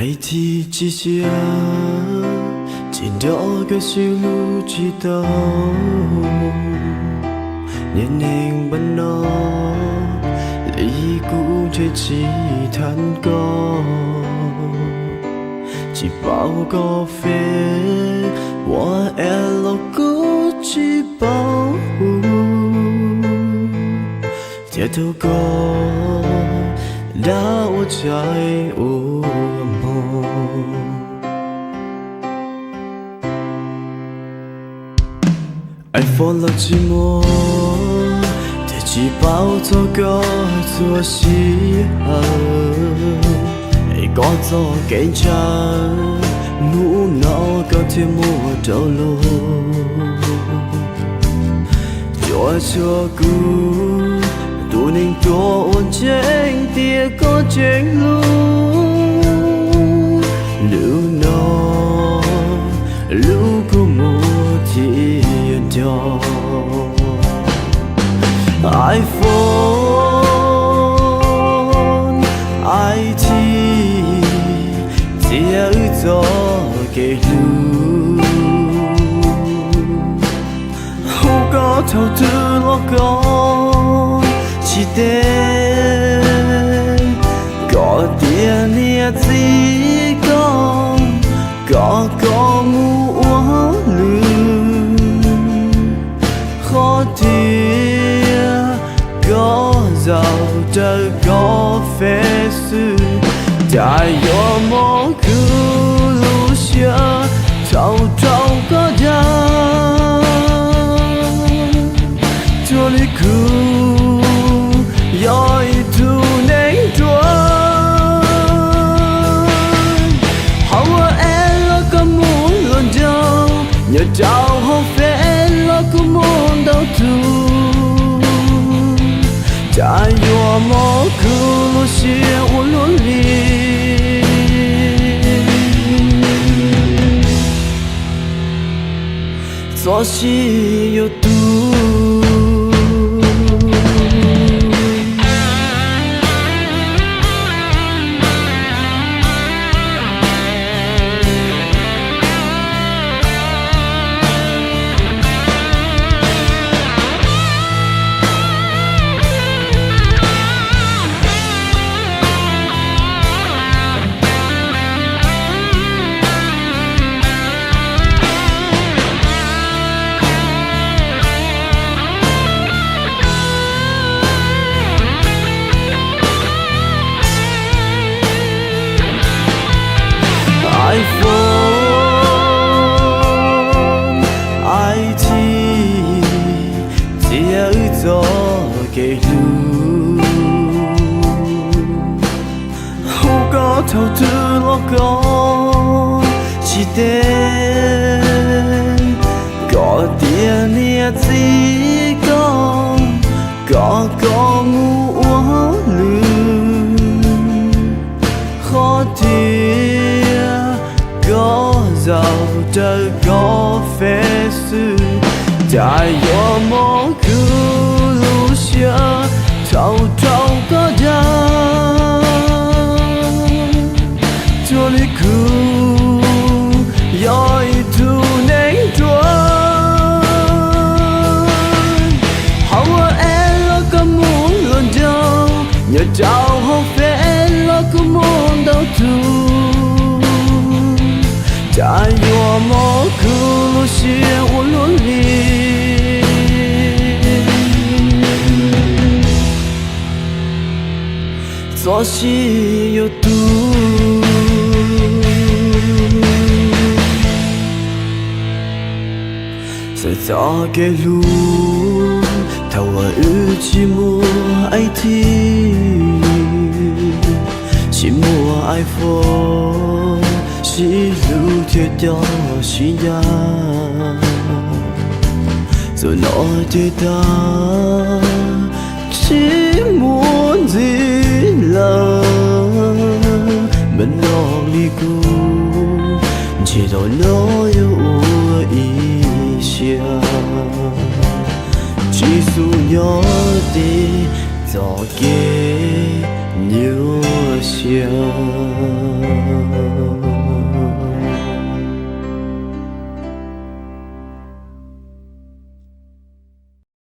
Ib thib tsis siab, tsis nrog koj sib hlub tsis tau. Niaj neej npaj no, li kuv ntshe tsis thab koj. Tsis paub koj Face, WhatsApp los kuv tsis paub hu. Thiab thaum koj dag ua tshais ua hmo, iPhone los tsis muaj, thiab tsis paub txog koj txhua sij hawm. Es koj txoj kev ntshaw, hnub no koj thiaj muaj rau luag. Tsuas tshuav kuv, tus neeg ruam uas ntseeg tias koj tseem hlub. Hnub no, lub kua muag thiaj nco. iPhone, I T, txiav wb txoj kev hlub. Hu koj thaum twg los koj tsis teb, koj tias niam txiv koj, koj kom mus ua lwm. Qhov tias koj zaum raws koj Face xwb, cas yuav mob kuv lub siab thaum raug koj dag. Tsuas li kuv yog ib tug neeg ruam, hauv WhatsApp los koj muaj luag nraug, nyob rau hauv Face los kuv muaj ntau tus. Cas yuav mob kuv lub siab ua luaj li. Txoj sia yuav tu. iPhone, I T, txiav wb txoj kev hlub. Hu koj thaum twg los koj tsis teb, koj tias niam txiv koj, koj kom mus ua lwm. Qhov tias koj zaum raws koj Face xwb, cas yuav mob kuv lub siab thaum raug koj dag. Tsuas li kuv yog ib tug neeg ruam, hauv WhatsApp los koj muaj luag nraug, nyob rau hauv Face los kuv muaj ntau tus. Cas yuav mob kuv lub siab ua luaj li. Txoj sia yuav tu. Xav txoj kev hlub thaum uas wb tsis muaj I T, tsis muaj iPhone, sib hlub thiab coj sib ncaj. Txog no ces tag, tsis muaj ntxiv lawm. Mas nrog li kuv, ntshe zaum no yuav ua ib siab, tsis xub nyob tib txoj kev nyuaj siab.